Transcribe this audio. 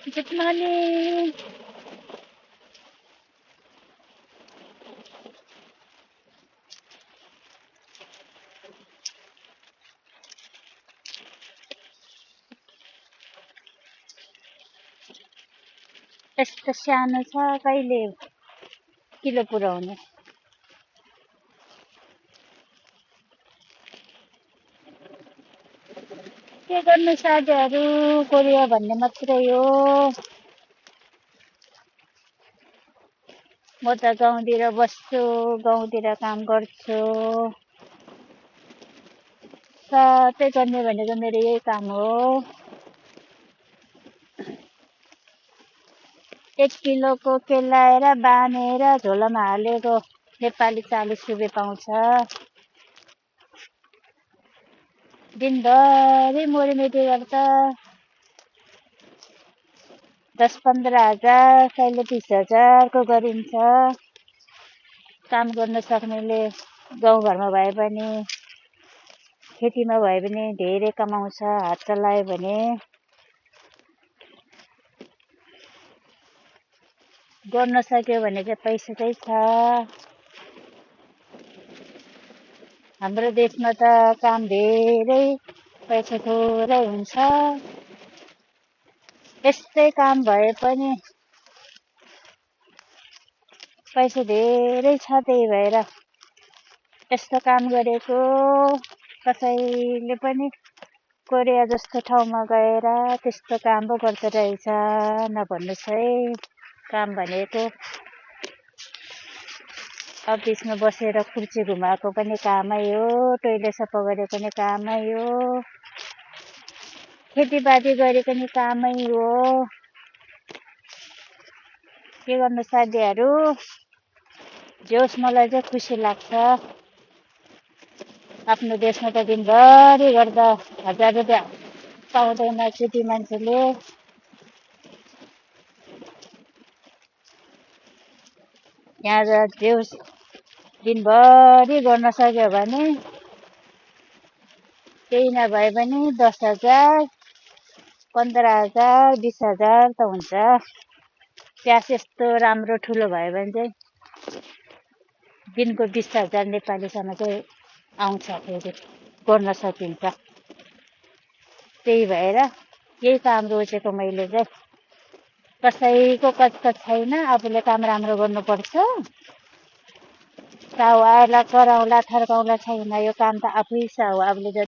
Good morning. यस्तो सानो छ, कहिले किलो पुऱ्याउने? के गर्नु साथीहरू, कोरिया भन्ने मात्रै हो। म त गाउँतिर बस्छु, गाउँतिर काम गर्छु। साथै गर्ने भनेको मेरो यही काम हो। 1 किलोको केलाएर बानेर झोलामा हालेको नेपाली 40 रुपियाँ पाउँछ। दिनभरि मोरीमेटी गर्दा 10-15 हजार, कहिले 20 हजारको गरिन्छ। काम गर्न सक्नेले गाउँघरमा भए पनि खेतीमा भए पनि धेरै कमाउँछ। हात चलायो भने गर्न सक्यो भने चाहिँ पैसा चाहिँ छ। हाम्रो देशमा त काम धेरै, पैसा थोरै हुन्छ। यस्तै काम भए पनि पैसा धेरै छ, त्यही भएर यस्तो काम गरेको कसैले पनि कोरिया जस्तो ठाउँमा गएर त्यस्तो काम पो गर्दो रहेछ नभन्नुहोस् है। काम भनेको अफिसमा बसेर कुर्सी घुमाएको पनि कामै हो, टोइलेट सफा गरेको पनि कामै हो, खेतीपाती गरेको पनि कामै हो। के गर्नु साथीहरू, जोस् मलाई चाहिँ खुसी लाग्छ। आफ्नो देशमा त दिनभरि गर्दा 1000 रुपियाँ पाउँदैन केटी मान्छेले। यहाँ जोस् दिनभरि गर्न सक्यो भने केही नभए पनि 10 हजार, 15 हजार, 20 हजार त हुन्छ। प्याज यस्तो राम्रो ठुलो भयो भने चाहिँ दिनको 20 हजार नेपालीसम्म चाहिँ आउँछ, फेरि गर्न सकिन्छ। त्यही भएर यही काम रोजेको मैले चाहिँ। कसैको कचकच छैन, आफूले काम राम्रो गर्नुपर्छ। साहु आएला कराउला थर्काउला छैन, यो काम त आफै साहु आफूले